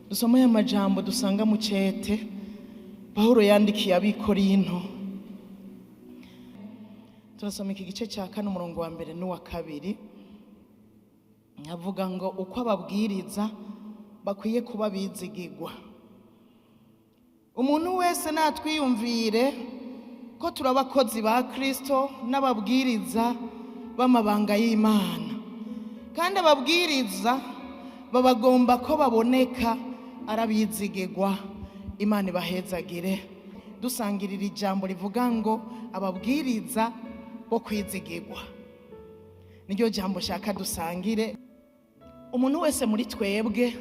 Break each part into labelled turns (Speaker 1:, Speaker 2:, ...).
Speaker 1: Dusome aya majambo dusanga mu cete Pawulo yandikiye ab'Ikorinto. Turasoma iki gice cya 4, umurongo wa 1 n'uwa 2. Avuga ngo uko ababwiriza bakwiye kuba bizigigwa. Umuntu wese natwiyumvire ko turabakozi ba Kristo n'ababwiriza b'amabanga y'Imana. Kandi ababwiriza babagomba ko baboneka arabizigigwa. Imana ibahezagire. Dusangirira ijambo rivuga ngo ababwiriza bo kwizigigwa. Niryo jambo shaka dusangire. Umuntu wese muri twebwe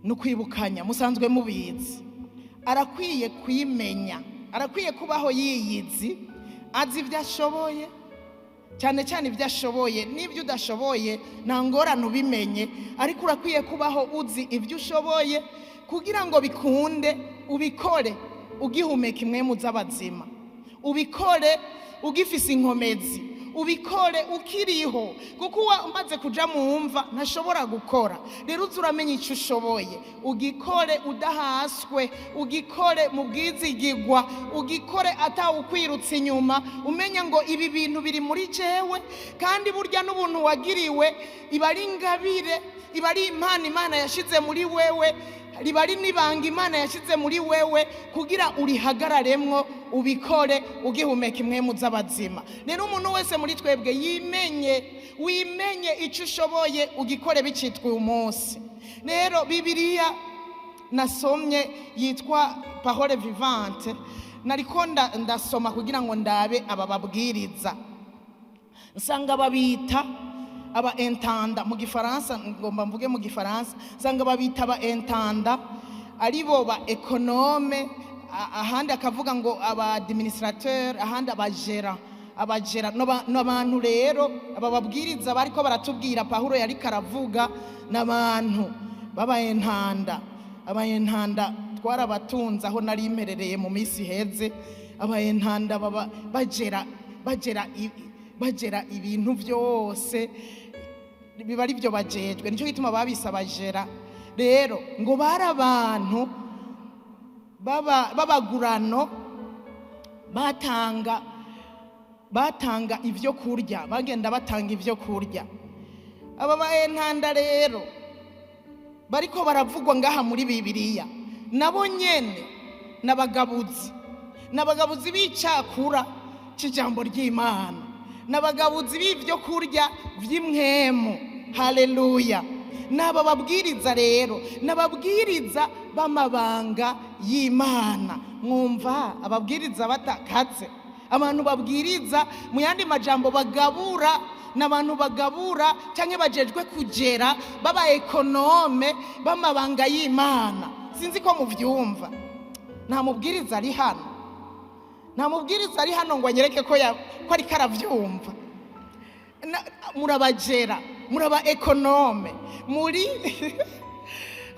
Speaker 1: nukwibukanya musanzwe mubizi, arakwiye kwimenya, arakwiye kubaho yiyizi, azi ibyo ashoboye, cyane cyane ibyo ashoboye n'ibyo udashoboye nta ngorane ubimenye, ariko urakwiye kubaho uzi ibyo ushoboye kugira ngo bikunde ubikore ugihumeka imwe mu z'abazima, ubikore ugifise inkomezi, ubikore ukiriho, kuko umaze kuja mu mva ntashobora gukora. Rero uzi uramenya icyo ushoboye, ugikore udahaswe, ugikore mu bwizigigwa, ugikore atawukwirutse inyuma, umenya ngo ibi bintu biri muri jewe. Kandi burya n'ubuntu wagiriwe iba ari ingabire, iba ari impano Imana yashize muri wewe, riba ari n'ibanga Imana yashize muri wewe kugira urihagararemwo, ubikore ugihumeka imwe mu z'abazima. Rero umuntu wese muri twebwe yimenye, wimenye icyo ushoboye, ugikore bicitwa uyu munsi. Rero Bibiliya nasomye yitwa Parole Vivante, nariko ndasoma kugira ngo ndabe aba babwiriza, nsanga babita aba intendant mu gifaransa, ngomba mvuge mu gifaransa, nsanga babita aba intendant aribo ba économe, ahandi akavuga ngo aba administrateur, ahandi abagera abagera n'abantu. Rero aba babwiriza bariko baratubwira Pawulo yari karavuga n'abantu baba intendant. Aba intendant twarabatunze aho nari imperereye mu minsi iheze. Aba intendant baba bagera bagera bagera ibintu byose, biba ari byo bajejwe, nicyo gituma babise abagera. Rero ngo bari abantu b'abagurano, batanga ibyo kurya, bagenda batanga ibyo kurya. Aba ba intendant rero bariko baravugwa ngaha muri Bibiliya nabo nyene n'abagabuzi, n'abagabuzi b'icakura c'ijambo ry'Imana, n'abagabuzi b'ibyo kurya vy'impwemu. Haleluya. N'aba babwiriza rero n'ababwiriza b'amabanga y'Imana. Mwumva ababwiriza batakatse, abantu babwiriza mu yandi majambo bagabura, n'abantu bagabura canke bajejwe kugera, baba économe b'amabanga y'Imana. Sinzi ko muvyumva. Nta mubwiriza ari hano, nta mubwiriza ari hano ngo anyereke ko ariko aravyumva. Murabagera, muraba économe, muri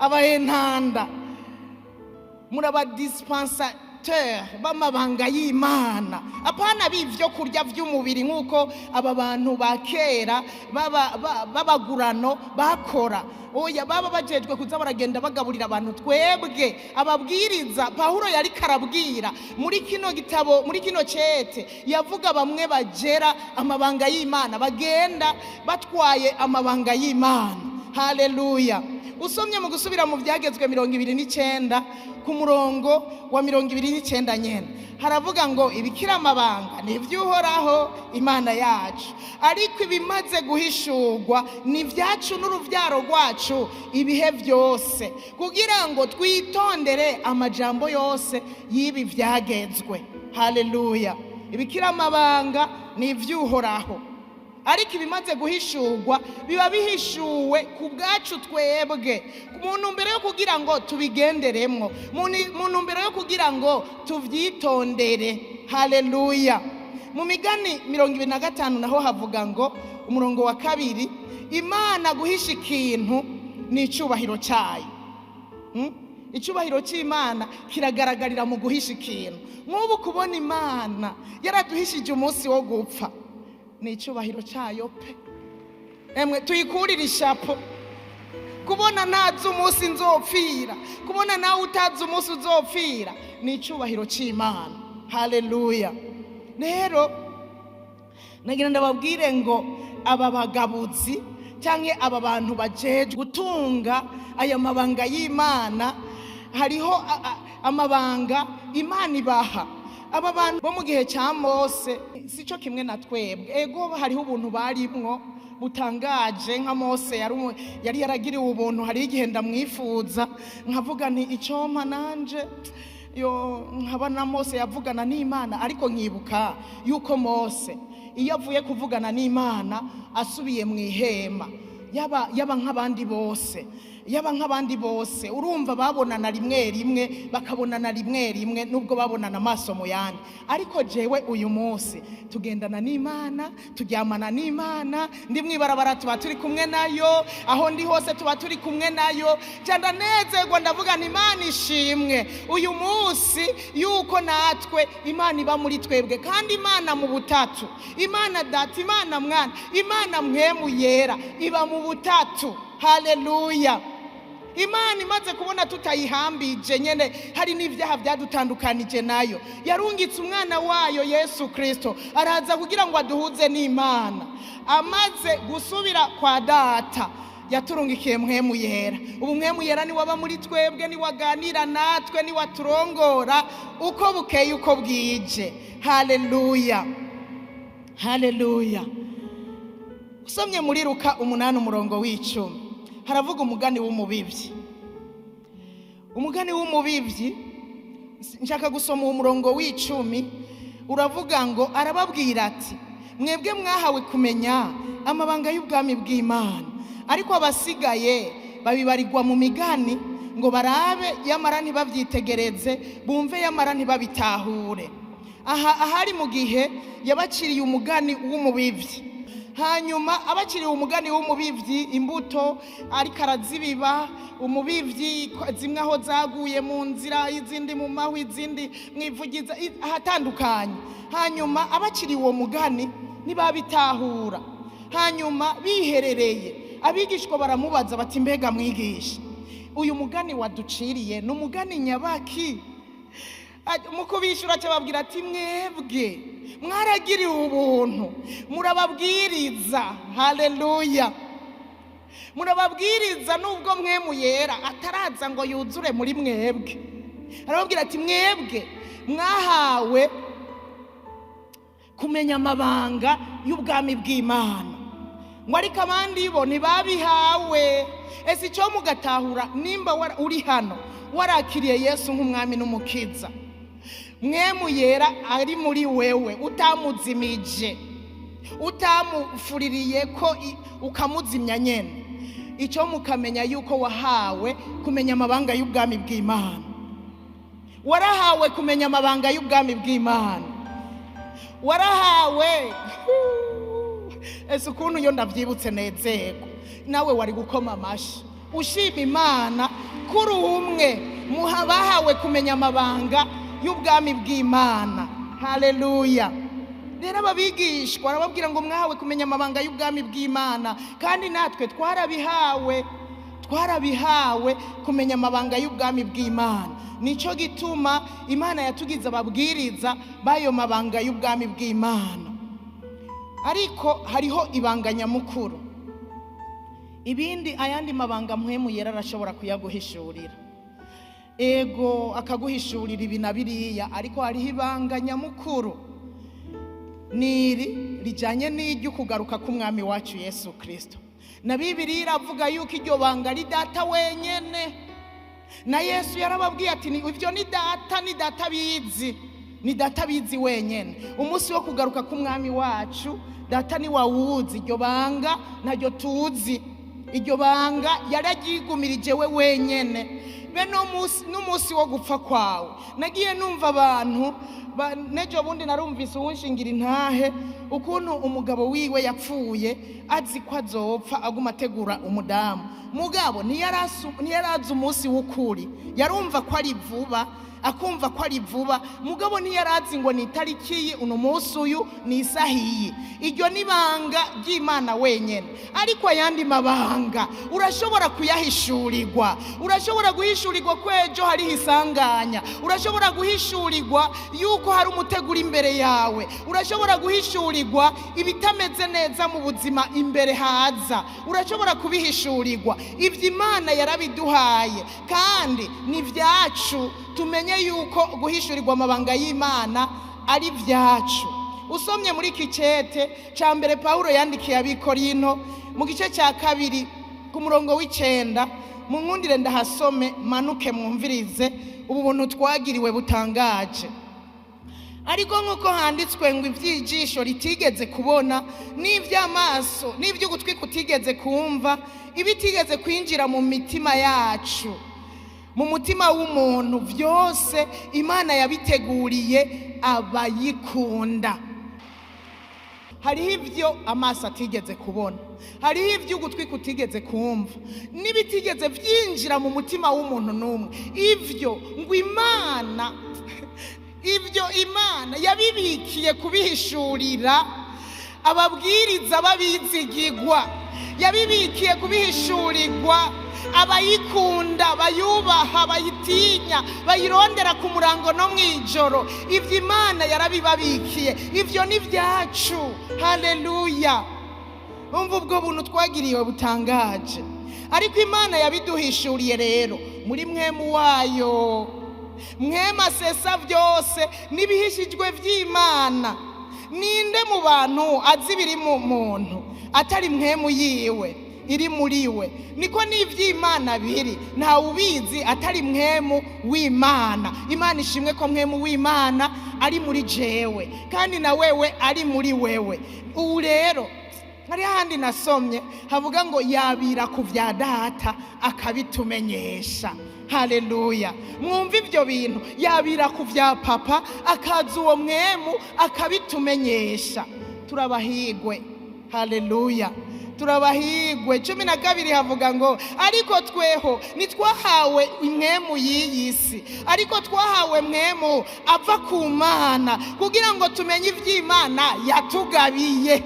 Speaker 1: aba intendant, muraba dispensateur b'amabanga y'Imana, apana b'ivyo kurya vy'umubiri nk'uko aba bantu ba kera b'abagurano bakora. Oya, baba bajejwe kuza baragenda bagaburira abantu. Twebwe ababwiriza Pawulo yari karabwira muri kino gitabo, muri kino cete, yavuga bamwe bagera amabanga y'Imana, bagenda batwaye amabanga y'Imana. Haleluya. Usomye mu gusubira mu byagezwe 29 ku murongo wa 29 nyene, haravuga ngo ibikira amabanga ni ivy'Uhoraho Imana yacu, ariko ibimaze guhishurwa ni ibyacu n'uruvyaro rwacu ibihe byose, kugira ngo twitondere amajambo yose y'ibi vyagezwe. Haleluya. Ibikira amabanga ni ivy'Uhoraho, ariko ibimaze guhishurwa biba bihishuwe ku bwacu twebwe, mu ntumbero yo kugira ngo tubigenderemwo, mu ntumbero yo kugira ngo tuvyitondere. Haleluya. Mu migani 25 naho havuga ngo umurongo wa 2, Imana guhisha ikintu ni icubahiro cyayo. Icubahiro cy'Imana kiragaragarira mu guhisha ikintu. Nk'ubu kubona Imana yaraduhishije umunsi wo gupfa ni icubahiro cyayo pe. Emwe tuyikurire ishapo. Kubona ntazi umunsi nzopfira, kubona nawe utazi umunsi uzopfira, ni icyubahiro cy'Imana. Haleluya. Rero nagira ndababwire ngo aba bagabuzi cyangwa aba bantu bajejwe gutunga aya mabanga y'Imana, hariho amabanga Imana ibaha. Aba bantu bo mu gihe cya Mose sico kimwe na twebwe. Ego hariho ubuntu barimwo butangaje, nka Mose yari yaragiriwe ubuntu. Hari igihe ndamwifuza nkavuga nti icompa nanje yo nkaba na Mose yavugana n'Imana, ariko nkibuka yuko Mose iyo avuye kuvugana n'Imana asubiye mu ihema yaba nk'abandi bose, yaba nk'abandi bose. Urumva babonana rimwe rimwe, bakabonana rimwe rimwe, nubwo babonana amaso mu yandi. Ariko jewe uyu munsi tugendana n'Imana, turyamana n'Imana, ndi mwibarabara tuba turi kumwe nayo, aho ndi hose tuba turi kumwe nayo. Ndanezerwa ndavuga nti Imana ishimwe uyu munsi yuko natwe Imana iba muri twebwe, kandi Imana mu butatu, Imana Data, Imana Mwana, Imana Mpwemu Yera, iba mu butatu. Haleluya. Imana imaze kubona tutayihambije nyene, hari n'ivyaha byadutandukanije nayo, yarungitse umwana wayo Yesu Kristo araza kugira ngo aduhuze n'Imana. Amaze gusubira kwa Data yaturungikiye Mpwemu Yera. Ubu Mpwemu Yera ni waba muri twebwe, ni waganira natwe, ni waturongora uko bukeye uko bwije. Haleluya. Haleluya. Usomye muri Luka 8:10 haravuga umugani w'umubibyi. Umugani w'umubibyi, nshaka gusoma uwo murongo w'icumi, uravuga ngo arababwira ati mwebwe mwahawe kumenya amabanga y'ubwami bw'Imana, ariko abasigaye babibarirwa mu migani ngo barabe yamara ntibabyitegereze, bumve yamara ntibabitahure. Aha ahari mu gihe yabaciriye umugani w'umubibyi. Hanyuma abaciriye umugani w'umubibyi, imbuto ariko arazibiba umubibyi, zimwe aho zaguye mu nzira, izindi mu mahwi, izindi mwivugiza ahatandukanye. Hanyuma abaciriye uwo mugani ntibabitahura. Hanyuma biherereye abigishwa baramubaza bati mbega mwigisha, uyu mugani waduciriye ni umugani nyabaki? Mu kubishyura cyababwira ati mwebwe mwaragiriwe ubuntu, murababwiriza. Haleluya. Murababwiriza nubwo Mpwemu Yera ataraza ngo yuzure muri mwebwe. Arababwira ati mwebwe mwahawe kumenya amabanga y'ubwami bw'Imana, ngo ariko abandi bo ntibabihawe. Ese icyo mugatahura, nimba uri hano warakiriye Yesu nk'umwami n'umukiza, Mpwemu Yera ari muri wewe, utamuzimije, utamufuririye ko ukamuzimya nyene, icyo mukamenya yuko wahawe kumenya amabanga y'ubwami bw'Imana. Warahawe kumenya amabanga y'ubwami bw'Imana. Warahawe. Ese ukuntu iyo ndabyibutse nezerwa, nawe wari gukoma amashi ushima Imana kuri umwe bahawe kumenya amabanga y'ubwami bw'Imana. Haleluya. Rero ababigishwa arababwira ngo mwahawe kumenya amabanga y'ubwami bw'Imana, kandi natwe twarabihawe, twarabihawe kumenya amabanga y'ubwami bw'Imana. Nico gituma Imana yatugize ababwiriza bayo mabanga y'ubwami bw'Imana. Ariko hariho ibanga nyamukuru. Ibindi ayandi mabanga Mpwemu Yera arashobora kuyaguhishurira, ego akaguhishurira ibi na biriya, ariko hariho ibanga nyamukuru niri rijanye n'iryo kugaruka k'umwami wacu Yesu Kristo. Na Bibiliya iravuga yuko iryo banga ari Data wenyene. Na Yesu yarababwiye ati ibyo ni Data, ni Data bizi, ni Data bizi wenyene. Umunsi wo kugaruka k'umwami wacu Data ni wawuzi, iryo banga naryo tuzi. Iryo banga yararyigumirije we wenyene. Be n'umunsi wo gupfa kwawe. Nagiye numva abantu nejo bundi narumvise uwunshingira intahe ukuntu umugabo wiwe yapfuye azi ko azopfa aguma ategura umudamu. Mugabo ntiyarazi umunsi w'ukuri, yarumva ko ari vuba, akumva ko ari vuba, mugabo ntiyarazi ngo ni itariki iyi, uno munsi uyu, ni isaha iyi. Iryo ni ibanga ry'Imana wenyine. Ariko ayandi mabanga urashobora kuyahishurirwa. Urashobora guhishurirwa ko ejo hariho isanganya. Urashobora guhishurirwa yuko hari umutego uri imbere yawe. Urashobora guhishurirwa ibitameze neza mu buzima imbere haza. Urashobora kubihishurirwa. Ibyo Imana yarabiduhaye kandi ni ibyacu. Tumenye yuko guhishurirwa amabanga y'Imana ari ibyacu. Usomye muri iki cete cya mbere Pawulo yandikiye ab'Ikorinto mu gice cya 2 ku murongo w'9, munkundire ndahasome manuke mwumvirize ubu buntu twagiriwe butangaje. Ariko nk'uko handitswe ngo iby'ijisho ritigeze kubona, n'iby'amaso, n'iby'ugutwi kutigeze kumva, ibitigeze kwinjira mu mitima yacu, mu mutima w'umuntu, byose Imana yabiteguriye abayikunda. Hariho ibyo amaso atigeze kubona, hariho ibyo ugutwi kutigeze kumva, n'ibitigeze byinjira mu mutima w'umuntu n'umwe. Ibyo ngo Imana, ibyo Imana yabibikiye kubihishurira ababwiriza babizigirwa, yabibikiye kubihishurirwa abayikunda, bayubaha, bayitinya, bayirondera ku murango no mwijoro. Ibyo Imana yarabibabikiye, ibyo ni byacu. Haleluya! Umva ubwo buntu twagiriwe butangaje. Ariko Imana yabiduhishuriye rero muri mwemu wayo. Mwema asesa byose n'ibihishijwe by'Imana. Ninde mu bantu azi ibiri mu muntu atari mwemu yiwe iri muri we? Niko n'iby'Imana biri, ntawe ubizi atari mwemu w'Imana. Imana ishimwe ko mwemu w'Imana ari muri jewe kandi na wewe ari muri wewe. Ubu rero hari ahandi nasomye havuga ngo yabira ku bya data akabitumenyesha. Haleluya! Mwumva ibyo bintu, yabira ku bya papa akaza uwo mwemu akabitumenyesha. Turabahigwe. Haleluya! Turabahigwe. 12 havuga ngo ariko tweho ntitwahawe imwemu y'iyi si, ariko twahawe mwemu ava ku Mana kugira ngo tumenye iby'Imana yatugabiye.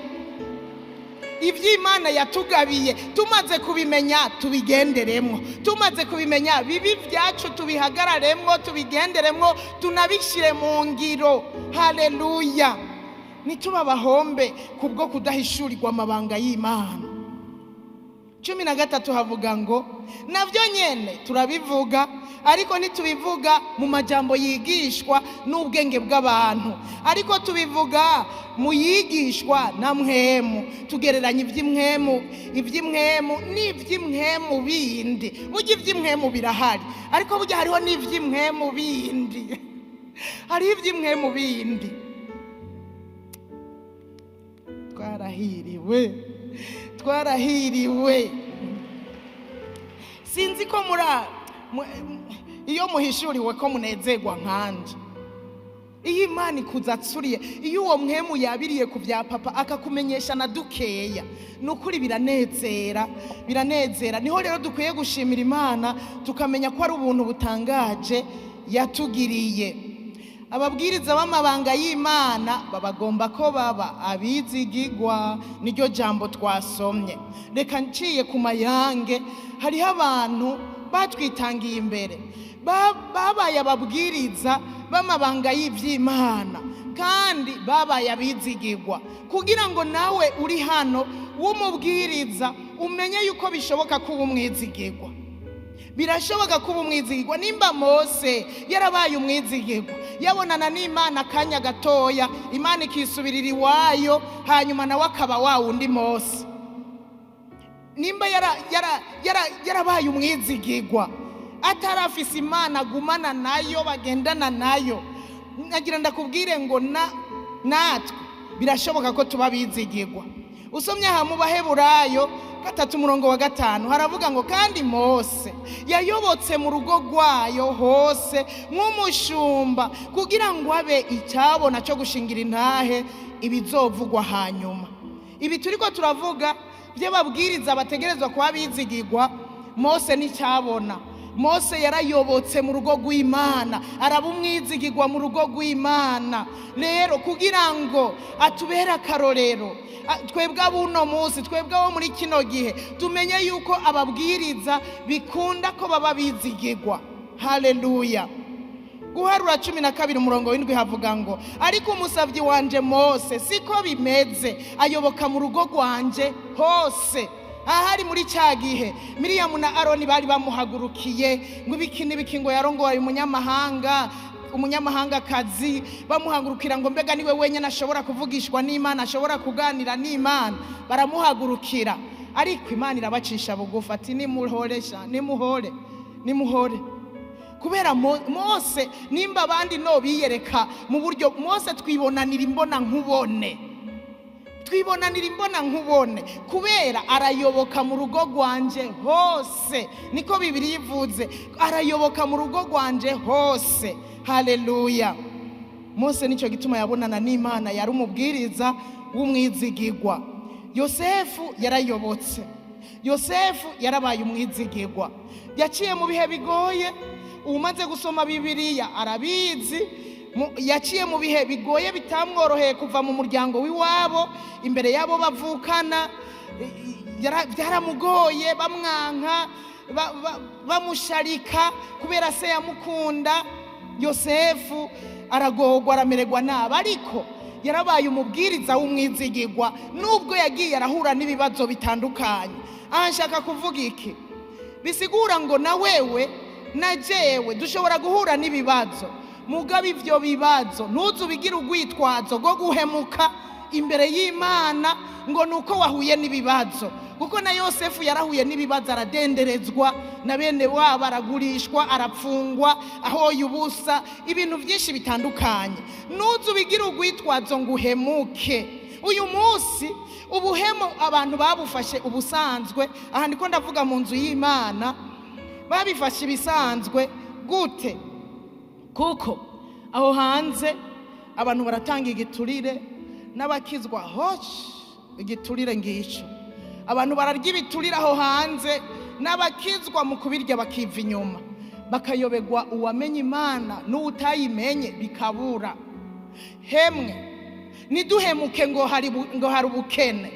Speaker 1: Iby'Imana yatugabiye tumaze kubimenya tubigenderemwo, tumaze kubimenya bibi byacu tubihagararemwo, tubigenderemwo, tunabishyire mu ngiro. Haleluya! Ntituba abahombe kubwo kudahishurirwa amabanga y'Imana. 13 havuga ngo navyo nyene turabivuga, ariko ntitubivuga mu majambo yigishwa n'ubwenge bw'abantu, ariko tubivuga mu yigishwa na mwemu. Tugereranya iby'imwemu, iby'imwemu n'iby'imwemu bindi. Burya iby'imwemu birahari, ariko burya hariho n'iby'imwemu bindi. Hariho iby'imwemu bindi. Twarahiriwe, twarahiriwe. Sinzi ko iyo muhishuriwe ko munezerwa nkanje. Iyo Imana ikuzatsuriye, iyo uwo mwemu yabiriye ku bya papa akakumenyesha na dukeya, nukuri biranezera, biranezera. Niho rero dukwiye gushimira Imana, tukamenya ko ari ubuntu butangaje yatugiriye. Ababwiriza b'amabanga y'Imana babagomba ko baba abizigigwa, niryo jambo twasomye. Reka nciye ku mayange, hariho abantu batwitangiye imbere, babaye ababwiriza b'amabanga y'iby'Imana kandi babaye abizigigwa, kugira ngo nawe uri hano w'umubwiriza umenye yuko bishoboka kuba umwizigigwa. Birashoboka kuba umwizigirwa. Nimba Mose yarabaye umwizigirwa, yabonana n'Imana akanya gatoya, Imana ikisubirira iwayo, hanyuma nawe akaba wa wundi Mose. Nimba yarabaye umwizigirwa, atarafise Imana agumana nayo, bagendana nayo, nagira ndakubwire ngo natwe birashoboka ko tuba bizigirwa. Usomye aha mu Baheburayo 3:5 haravuga ngo kandi Mose yayobotse mu rugo rwayo hose nk'umushumba, kugira ngo abe icyabona cyo gushingira intahe ibizovugwa hanyuma. Ibi turiko turavuga by'ababwiriza bategerezwa kuba bizigirwa, Mose n'icyabona. Mose yarayobotse mu rugo rw'Imana, araba umwizigirwa mu rugo rw'Imana. Rero kugira ngo atubere akarorero, twebwe abuno munsi, twebwe abo muri kino gihe, tumenye yuko ababwiriza bikunda ko baba bizigirwa. Haleluya. Guharura 12 umurongo w'indwi havuga ngo ariko umusavyi wanje Mose siko bimeze, ayoboka mu rugo rwanje hose. Ahari muri cya gihe Miriyamu na Aroni bari bamuhagurukiye ngo ibiki n'ibiki, ngo yarongoye umunyamahanga, umunyamahangakazi, bamuhagurukira ngo mbega niwe wenyine ashobora kuvugishwa n'Imana, ashobora kuganira n'Imana. Baramuhagurukira, ariko Imana irabacisha bugufi ati nimuhoresha, nimuhore, nimuhore. Kubera Mose nimba abandi no biyereka mu buryo, Mose twibonanira imbona nkubone, twibonanira imbona nkubone, kubera arayoboka mu rugo rwanje hose. Niko Bibiliya ivuze, arayoboka mu rugo rwanje hose. Haleluya. Mose nicyo gituma yabonana n'Imana, yari umubwiriza w'umwizigirwa. Yosefu yarayobotse, Yosefu yarabaye umwizigirwa, yaciye mu bihe bigoye. Umaze gusoma Bibiliya arabizi, yaciye mu bihe bigoye bitamworoheye kuva mu muryango w'iwabo, imbere yabo bavukana, byaramugoye, bamwanka, bamusharika kubera se yamukunda. Yosefu aragogwa, aramererwa nabi, ariko yarabaye umubwiriza w'umwizigirwa nubwo yagiye arahura n'ibibazo bitandukanye. Aha nshaka kuvuga iki? Bisigura ngo na wewe na jewe dushobora guhura n'ibibazo, mugabo ivyo bibazo ntuzubigire urwitwazo rwo guhemuka imbere y'Imana ngo nuko wahuye n'ibibazo. Kuko na Yosefu yarahuye n'ibibazo, aradenderezwa na bene wabo, aragurishwa, arapfungwa, ahoye ubusa, ibintu byinshi bitandukanye. Ntuzubigire urwitwazo ngo uhemuke. Uyu munsi ubuhemu abantu babufashe ubusanzwe. Aha ndiko ndavuga mu nzu y'Imana, babifashe ibisanzwe gute? Kuko aho hanze abantu baratanga igiturire n'abakizwa hoshi, igiturire ngico. Abantu bararya ibiturire aho hanze n'abakizwa mu kubirya bakiva inyuma, bakayobegwa uwamenye Imana n'utayimenye bikabura. Hemwe niduhemuke ngo hari ngo hari ubukene,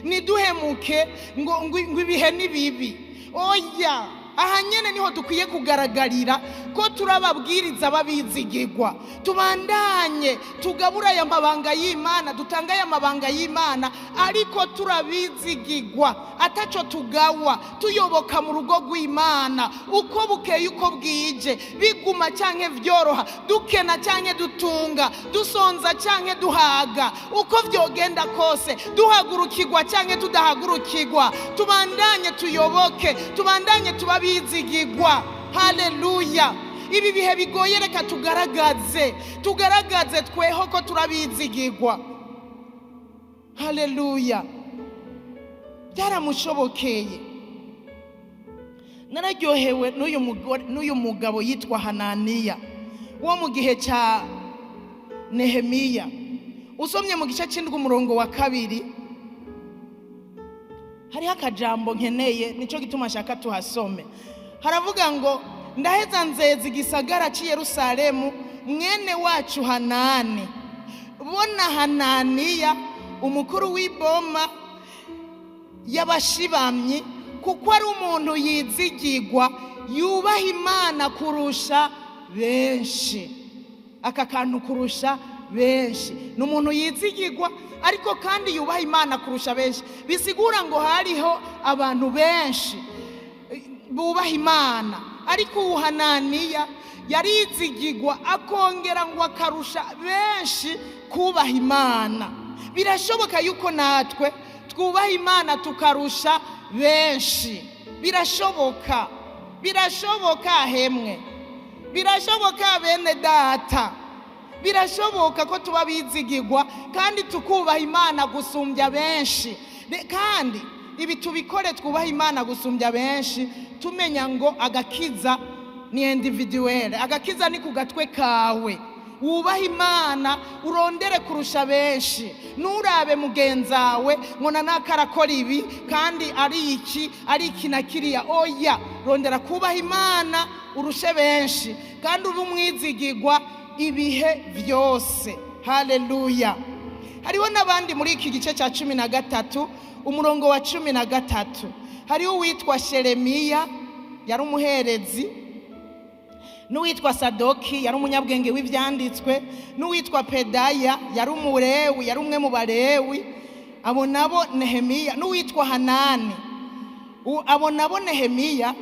Speaker 1: niduhemuke ngo ibihe ni bibi. Oya, aha nyene niho dukwiye kugaragarira ko turababwiriza babizigirwa. Tubandanye tugabura aya mabanga y'Imana, dutanga aya mabanga y'Imana, ariko turabizigirwa, ataco tugawa, tuyoboka mu rugo rw'Imana uko bukeye uko bwije, biguma canke vyoroha, dukena canke dutunga, dusonza canke duhaga, uko vyogenda kose, duhagurukirwa canke tudahagurukirwa, tubandanye tuyoboke, tubandanye tubabizigirwa. Haleluya. Ibi bihe bigoye reka tugaragaze, tugaragaze tweho ko turabizigirwa. Haleluya. Byaramushobokeye. Nararyohewe n'uyu mugore, n'uyu mugabo yitwa Hananiya wo mu gihe cya Nehemiya. Usomye mu gice c'indwi umurongo wa 2, hariho akajambo nkeneye, nico gituma nshaka tuhasome. Haravuga ngo ndaheza nzeza igisagara cy'i Yerusalemu mwene wacu Hanani. Bona Hananiya umukuru w'iboma y'abashibamyi, kuko ari umuntu yizigirwa, yubaha Imana kurusha benshi. Aka kantu kurusha benshi, ni umuntu yizigirwa ariko kandi yubaha Imana kurusha benshi. Bisigura ngo hariho abantu benshi bubaha Imana, ariko uwo Hananiya yarizigirwa akongera ngo akarusha benshi kubaha Imana. Birashoboka yuko natwe twubaha Imana tukarusha benshi. Birashoboka, birashoboka hemwe, birashoboka bene data, birashoboka ko tuba bizigirwa kandi tukubaha Imana gusumbya benshi. Kandi ibi tubikore twubaha Imana gusumbya benshi, tumenya ngo agakiza ni individuelle, agakiza ni ku gatwe kawe. Wubahe Imana, urondere kurusha benshi. Nurabe mugenzawe ngo nanaka arakora ibi kandi ari iki, ari iki na kiriya. Oya, rondera kubaha Imana urushe benshi, kandi ube umwizigirwa ibihe byose. Haleluya. Hariho n'abandi muri iki gice cya 13 umurongo wa 13. Hariho uwitwa Sheremiya yari umuherezi, n'uwitwa Sadoki yari umunyabwenge w'ivyanditswe, n'uwitwa Pedaya yari umurewi, yari umwe mu barewi. Abo nabo Nehemiya, n'uwitwa Hanani. Abo nabo Nehemiya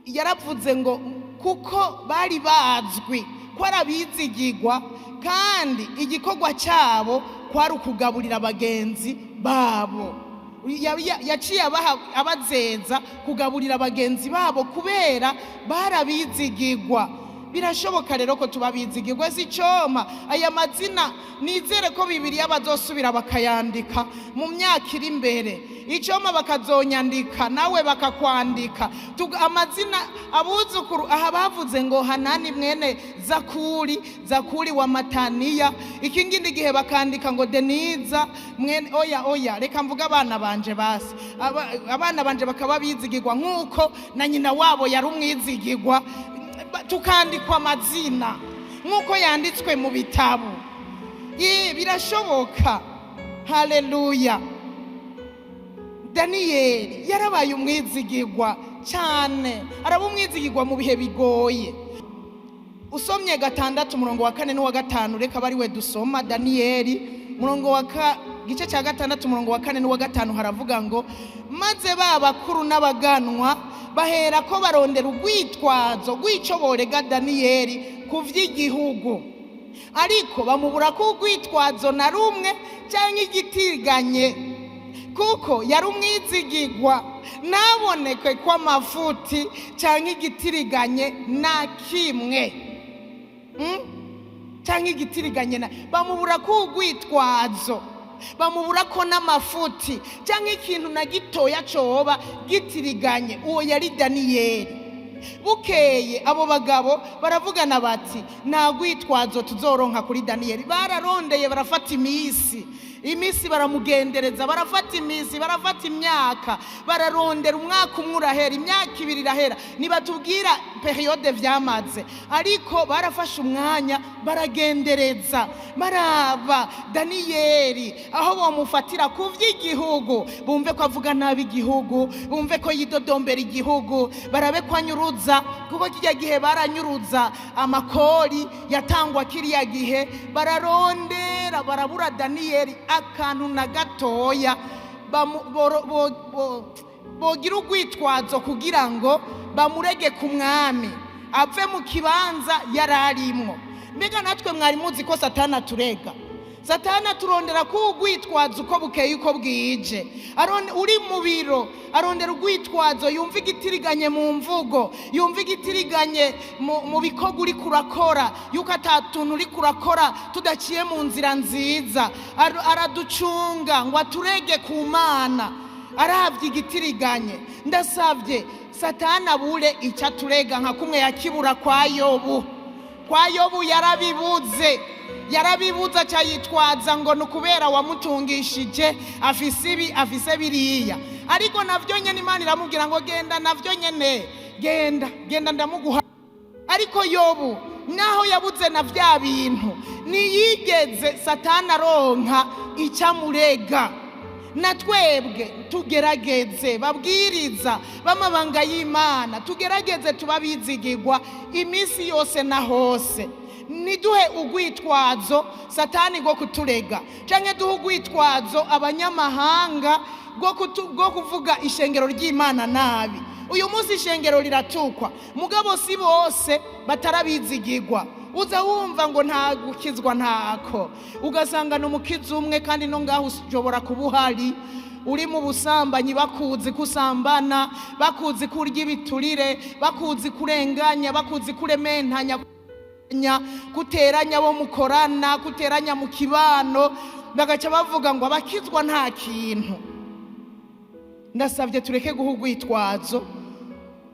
Speaker 1: yaravuze ngo kuko bari bazwi ko ari abizigirwa, kandi igikorwa cyabo kwari ukugaburira bagenzi babo. Yaciye abazeza kugaburira bagenzi babo kubera barabizigirwa. Birashoboka rero ko tubabizigirwa. Si icoma aya mazina, nizere ko Bibiliya bazosubira bakayandika mu myaka iri imbere. Icoma bakazonyandika nawe bakakwandika. Amazina abuzukuru aha bavuze ngo Hanani mwene Zakuri, Zakuri wa Mataniya. Ikindi gihe bakandika ngo Deniza mwene, oya oya, reka mvuga abana banje basi. Abana banje bakaba bizigirwa nkuko na nyina wabo yari umwizigirwa. Tukandikwa amazina nkuko yanditswe mu bitabo. Birashoboka. Haleluya. Daniyeli yarabaye umwizigirwa cyane, araba umwizigirwa mu bihe bigoye. Usomye 6 umurongo wa 4 n'uwa 5, reka bari we dusoma Daniyeli murongo wa gice cya 6 umurongo wa 4 n'uwa 5, haravuga ngo maze ba bakuru n'abaganwa bahera ko barondera urwitwazo rw'ico borega Daniyeli ku vy'igihugu, ariko bamubura ko urwitwazo na rumwe cyangwa igitiganye, kuko yari umwizigirwa, naboneke kw'amafuti cyangwa igitiriganye na kimwe. Cyangwa igitiriganye na bamubura ko urwitwazo, bamubura ko n'amafuti cyangwa ikintu na gitoya coba gitiriganye. Uwo yari Daniyeli. Bukeye abo bagabo baravugana bati nta rwitwazo tuzoronka kuri Daniyeli. Bararondeye, barafata iminsi, iminsi baramugendereza, barafata iminsi, barafata imyaka, bararondera. Umwaka umwe urahera, imyaka ibiri irahera, nibatubwira periode vyamaze, ariko barafashe umwanya baragendereza, baraba Daniyeli aho bomufatira ku vy'igihugu, bumve ko avuga nabi igihugu, bumve ko yidodombera igihugu, barabe ko anyuruza, kuko kijya gihe baranyuruza amakori yatangwa kiriya gihe. Bararondera, barabura Daniyeli akantu na gatoya bogira urwitwazo kugira ngo bamurege ku mwami ave mu kibanza yararimwo. Mbega natwe mwari muzi ko Satani aturega? Satani aturondera ko urwitwazo uko bukeye uko bwije. Uri mu biro arondera urwitwazo, yumva igitiriganye mu mvugo, yumva igitiriganye mu bikorwa uri kurakora, yuko atatuntu uri kurakora tudaciye mu nzira nziza. Araducunga ngo aturege ku Mana, aravye igitiriganye. Ndasavye Satani abure icyo aturega nka kumwe yakibura kwa Yobu. Kwa Yobu yarabibuze, yarabibuze acayitwaza ngo nukubera wamutungishije afise ibi, afise biriya. Ariko navyo nyene Imana iramubwira ngo genda, navyo nyene genda, genda ndamuguha. Ariko Yobu naho yabuze na vya bintu, ntiyigeze Satani aronka icamurega. Na twebwe tugerageze, babwiriza b'amabanga y'Imana, tugerageze tubabizigirwa iminsi yose na hose. Niduhe urwitwazo Satani rwo kuturega, canke duhe urwitwazo abanyamahanga rwo kuvuga ishengero ry'Imana nabi. Uyu munsi ishengero riratukwa, mugabo si bose batarabizigirwa. Uza wumva ngo nta gukizwa ntako, ugasanga n'umukizi umwe, kandi no ngaho ushobora kuba uhari uri mu busambanyi, bakuzi kusambana, bakuzi kurya ibiturire, bakuzi kurenganya, bakuzi kurementanya, kuteranya bo mukorana, kuteranya mu kibano, bagaca bavuga ngo abakizwa nta kintu. Ndasabye tureke guha urwitwazo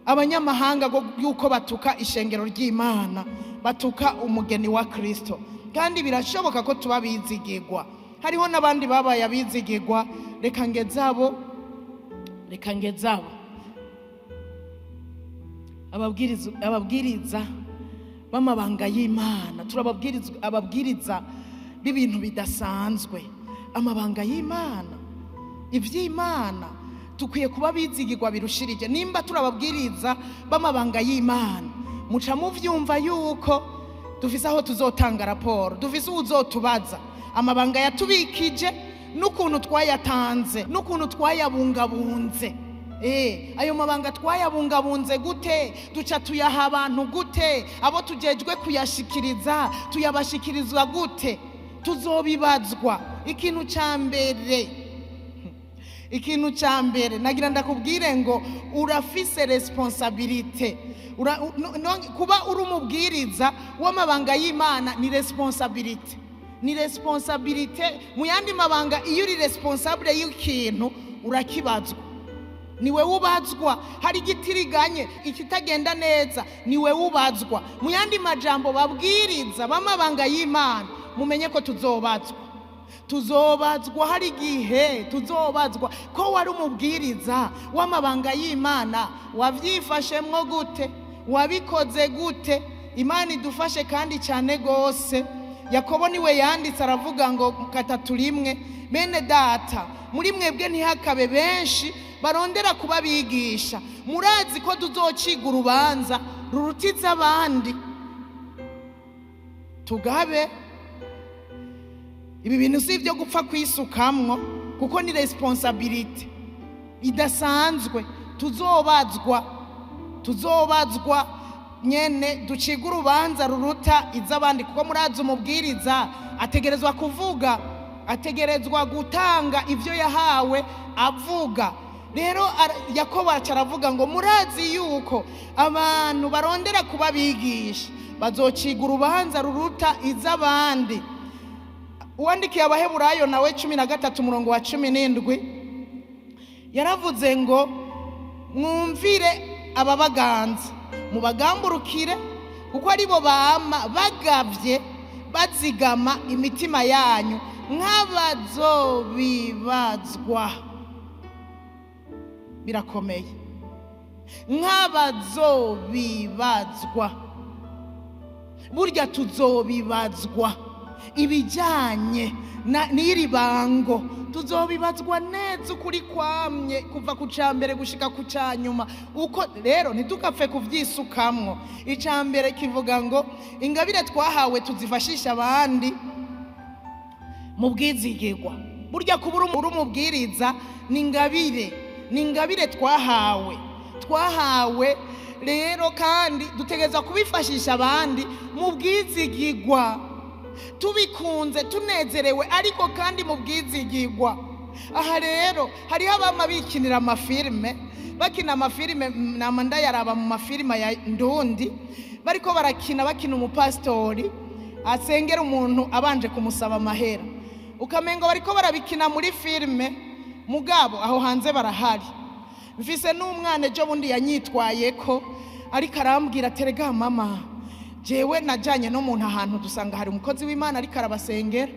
Speaker 1: abanyamahanga yuko batuka ishengero ry'Imana. batuka umugeni wa Kristo. Kandi birashoboka ko tuba bizigirwa. Hariho n'abandi babaye abizigirwa. Reka ngezabo, reka ngezabo. Ababwiriza b'amabanga y'Imana, turababwiriza ababwiriza b'ibintu bidasanzwe, amabanga y'Imana, ivy'Imana. Tukwiye kuba bizigirwa birushirije. Nimba turababwiriza b'amabanga y'Imana, muca muvyumva yuko dufise aho tuzotanga raporo, dufise uwuzotubaza amabanga yatubikije n'ukuntu twayatanze n'ukuntu twayabungabunze. Ayo mabanga twayabungabunze gute? Duca tuyaha abantu gute? Abo tujejwe kuyashikiriza tuyabashikirizwa gute? Tuzobibazwa. Ikintu ca mbere, ikintu ca mbere nagira ndakubwire ngo urafise responsabilité. Kuba uri umubwiriza w'amabanga y'Imana ni responsabilité, ni responsabilité. Mu yandi mabanga iyo uri responsable y'ikintu urakibazwa, niwe ubazwa. Hari igitiriganye, ikitagenda neza, niwe ubazwa. Mu yandi majambo, babwiriza b'amabanga y'Imana, mumenye ko tuzobazwa, tuzobazwa. Hari igihe tuzobazwa ko wari umubwiriza w'amabanga y'Imana, wavyifashemwo gute? Wabikoze gute? Imana idufashe kandi cyane gose. Yakobo niwe yanditse aravuga ngo 3:1, bene data, muri mwebwe ntihakabe benshi barondera kubabigisha, murazi ko tuzociga urubanza rurutiza abandi. Tugabe ibi bintu si ibyo gupfa kwisukamwo, kuko ni responsabilité idasanzwe. Tuzobazwa, tuzobazwa nyene, duciga urubanza ruruta iz'abandi, kuko murazi umubwiriza ategerezwa kuvuga, ategerezwa gutanga ivyo yahawe avuga. Rero Yakobo aravuga ngo murazi yuko abantu barondera kubabigisha bazociga urubanza ruruta iz'abandi. Uwandikiye Abaheburayo nawe 13 umurongo wa 17 yaravuze ngo mwumvire ababaganza, mubagamburukire, kuko aribo bama bagavye bazigama imitima yanyu nk'abazobibazwa. Birakomeye, nk'abazobibazwa. Burya tuzobibazwa ibijyanye n'iri bango, tuzobibazwa neza ukuri kwamye kuva ku ca mbere gushika ku ca nyuma. Uko rero ntitukapfe kuvyisukamwo. Ica mbere kivuga ngo ingabire twahawe tuzifashisha abandi mu bwizigirwa. Burya kuba uri umubwiriza ni ingabire, ni ingabire twahawe, twahawe rero, kandi dutegerezwa kubifashisha abandi mu bwizigirwa, tubikunze tunezerewe, ariko kandi mu bwizigirwa. Aha rero hariho abama bikinira amafilme, bakina amafilme, nama ndayaraba mu mafilme ya Ndundi, bariko barakina, bakina umupasitori asengera umuntu abanje kumusaba amahera, ukamengo bariko barabikina muri filme, mugabo aho hanze barahari. Mfise n'umwana ejo bundi yanyitwayeko, ariko arambwira terega mama, jewe najanye n'umuntu ahantu dusanga hari umukozi w'Imana ariko arabasengera,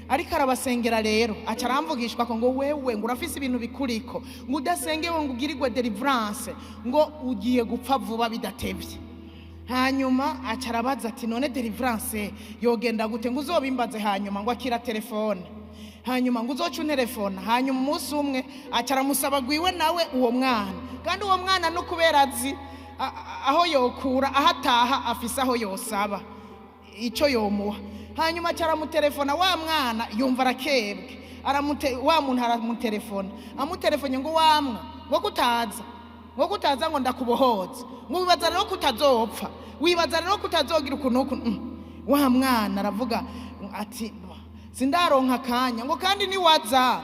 Speaker 1: ariko arabasengera. Rero aca aramvugishwa ko ngo wewe ngo urafise ibintu bikuriko, ngo udasengewe ngo ugirirwe deliverance, ngo ugiye gupfa vuba bidatevye. Hanyuma aca arabaza ati none deliverance yogenda gute? Ngo uzobimbaze. Hanyuma ngo akira telefone, hanyuma ngo uzoca unterefona. Hanyuma umunsi umwe aca aramusaba gwiwe nawe uwo mwana, kandi uwo mwana no kubera azi aho yokura, aho ataha afise aho yosaba ico yomuha. Hanyuma aca aramutelefona, wa mwana yumva arakebwe, wa muntu aramutelefona, amutelefone ngo wamwa ngo kutaza, ngo kutaza, ngo ndakubohoza, ngo wibaza rero kutazopfa, wibaza rero kutazogira ukuntu uku. Wa mwana aravuga ati sindaronka akanya, ngo kandi niwaza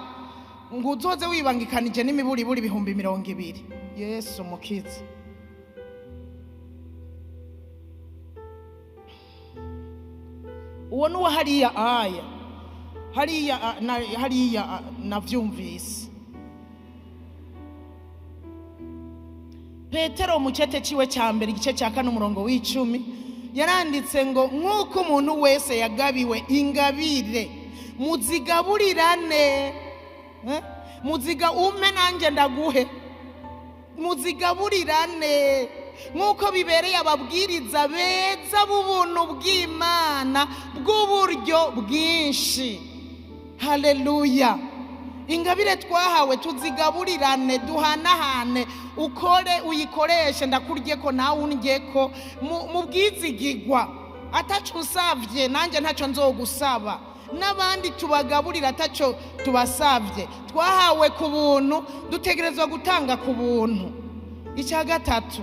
Speaker 1: ngo uzoze wibangikanije n'imiburiburi 20,000. Yesu mukiza. Uwo nuwo hariya aya hariya hariya navyumvise. Petero mu cete ciwe ca mbere igice ca 4 umurongo w'icumi Yaranditse ngo nk'uko umuntu wese yagabiwe ingabire, muzigaburirane. Muziga umpe nanjye ndaguhe, muzigaburirane nk'uko bibereye ababwiriza beza b'ubuntu bw'Imana bw'uburyo bwinshi. Haleluya! Ingabire twahawe tuzigaburirane, duhanahane, ukore uyikoreshe, ndakurye ko nawe undye ko, mu bwizigigwa, ataco usavye nanjye ntacyo nzogusaba, n'abandi tubagaburira ataco tubasavye. Twahawe ku buntu, dutegerezwa gutanga ku buntu. Icya gatatu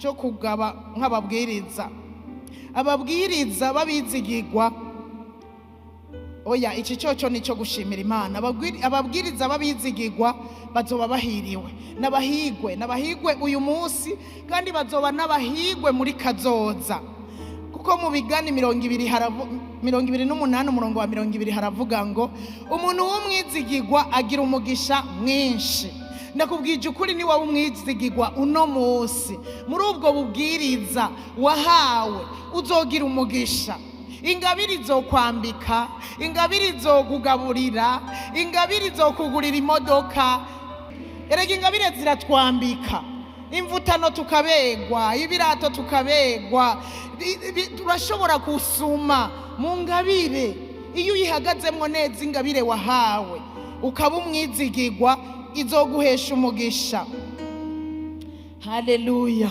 Speaker 1: cyo kugaba nk'ababwiriza, ababwiriza babizigigwa. Oya, iki cyoco nico gushimira Imana. Ababwiriza babizigigwa bazoba bahiriwe, n'abahigwe, n'abahigwe uyu munsi, kandi bazoba n'abahigwe muri kazoza. Kuko mu bigani 28 umurongo wa 20 haravuga ngo umuntu w'umwizigigwa agira umugisha mwinshi. Ndakubwije ukuri, ni wowe umwizigigwa uno munsi, muri ubwo bubwiriza wahawe uzogira umugisha. Ingabire izokwambika, ingabire izokugaburira, ingabire izokugurira imodoka. Erega ingabire ziratwambika, imvutano tukabegwa, ibirato tukabegwa, turashobora gusuma mu ngabire. Iyo uyihagazemwo neza ingabire wahawe, ukaba umwizigigwa, izoguhesha umugisha. Haleluya!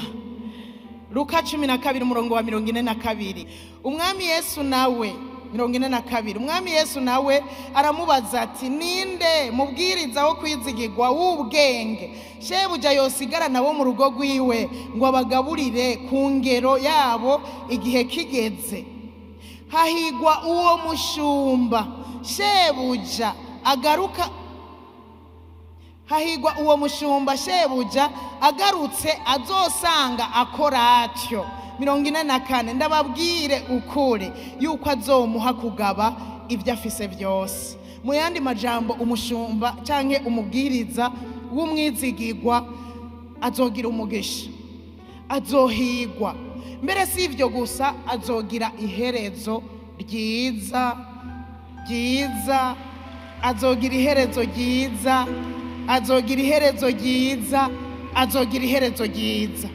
Speaker 1: Luka 12 umurongo wa 42. Umwami Yesu nawe 42, Umwami Yesu nawe aramubaza ati ninde mubwiriza wo kwizigirwa w'ubwenge shebuja yosigara nabo mu rugo rwiwe ngo abagaburire ku ngero yabo igihe kigeze? Hahigwa uwo mushumba shebuja agaruka, hahigwa uwo mushumba shebuja agarutse azosanga akora atyo. 44, ndababwire ukuri yuko azomuha kugaba ibyo afise byose. Mu yandi majambo, umushumba canke umubwiriza w'umwizigirwa azogira umugisha, azohigwa. Mbere si ivyo gusa, azogira iherezo ryiza ryiza, azogira iherezo ryiza, azogira iherezo ryiza, azogira iherezo ryiza.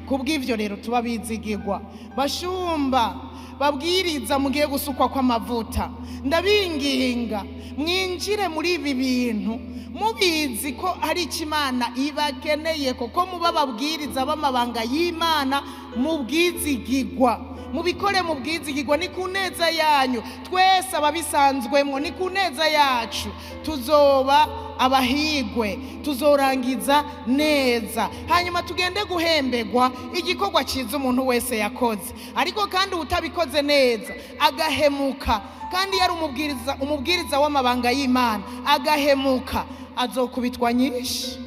Speaker 1: Kubw'ivyo rero tuba bizigirwa, bashumba babwiriza mugiye gusukwa kw'amavuta, ndabinginga mwinjire muri ibi bintu mubizi ko hari icyo Imana ibakeneye, kuko muba babwiriza b'amabanga y'Imana mubwizigirwa. Mubikore mubwizigirwa, ni ku neza yanyu twese ababisanzwemwo, ni ku neza yacu. Tuzoba abahigwe, tuzorangiza neza, hanyuma tugende guhembegwa igikorwa cyiza umuntu wese yakoze. Ariko kandi utabikoze neza agahemuka, kandi yari umubwiriza w'amabanga y'Imana agahemuka, azokubitwa nyinshi,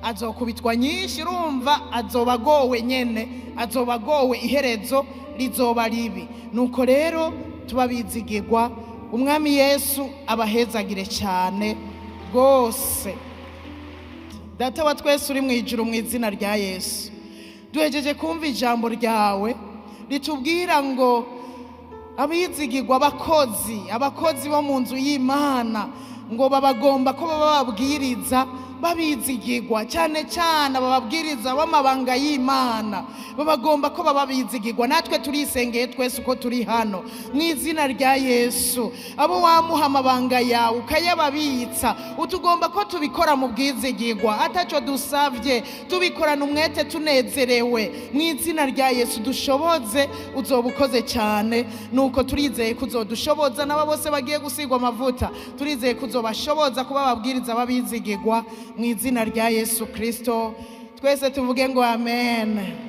Speaker 1: azokubitwa nyinshi. Urumva azoba agowe nyene, azoba agowe, iherezo rizoba ribi. Nuko rero tuba bizigirwa, Umwami Yesu abahezagire cyane rwose. Data wa twese uri mu ijuru, mu izina rya Yesu, duhejeje kumva ijambo ryawe ritubwira ngo abizigirwa, abakozi, abakozi bo mu nzu y'Imana, ngo babagomba ko baba babwiriza babizigirwa, cyane cyane ababwiriza b'amabanga y'Imana babagomba ko baba bizigirwa. Natwe turisengeye twese uko turi hano mu izina rya Yesu, abo wamuha amabanga yawe ukayababitsa, utugomba ko tubikora mu bwizigirwa, ataco dusavye, tubikorana umwete tunezerewe. Mu izina rya Yesu dushoboze, uzoba ukoze cyane. Nuko turizeye ko uzodushoboza, n'aba bose bagiye gusigwa amavuta turizeye ko uzobashoboza kuba ababwiriza babizigirwa, mu izina rya Yesu Kristo. Twese tuvuge ngo amen.